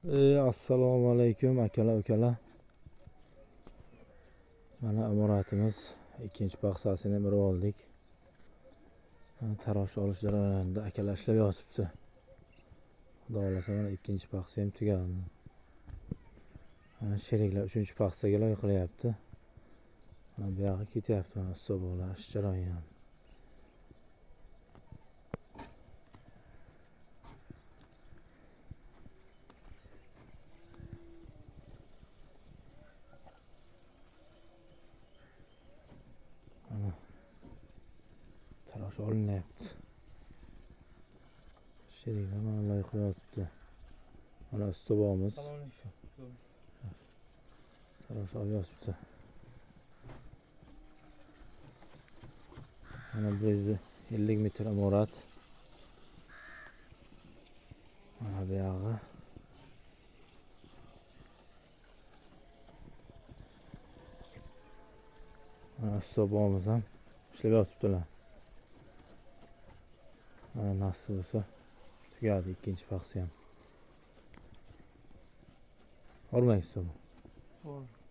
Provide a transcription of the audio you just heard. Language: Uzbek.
Assalomu alaykum akalar, ukalar. Mana imoratimiz ikkinchi paxsasini birib oldik. Tarosh olish jarayonida akalar ishlab yotibdi. Xudo xohlasa mana ikkinchi paxsa ham tugadi. Sheriklar uchinchi paxsaga loy qilyapti. Mana bu yog'i ketyapti, mana usta bola ish jarayoni. Tarosh olinyapti. Sheriklar mana loy qilyapti. Mana ustobamiz. Tarosh olyapti. Mana 150 metr imorat. Mana bu yog'i. Mana ustobamiz ham ishlab yotibdilar. Mana nasib bo'lsa tugadi ikkinchi paxsa ham. Hormang ustob. To'g'ri.